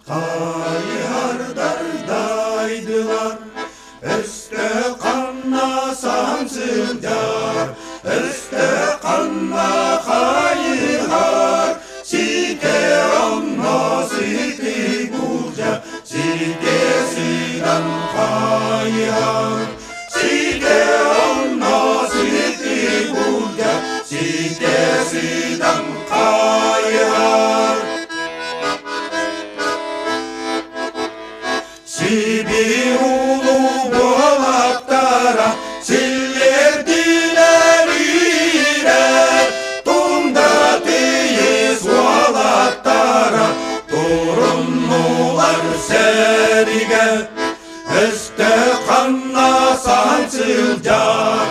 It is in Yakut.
Хайыһардар дайдылар, өстө ханна саһан сылдьар, өстө ханна хайыһар, сите онно сити булдьа, сите сыдан хайыһар, сите онно сити булдьа, сите сыдан хайыһар. Сибиир улуу буолаттара силлиэрдилэр иирэр, тунда тыйыс уолаттара туруннулар сэригэ. Өстөөх ханна саһан сылдьар,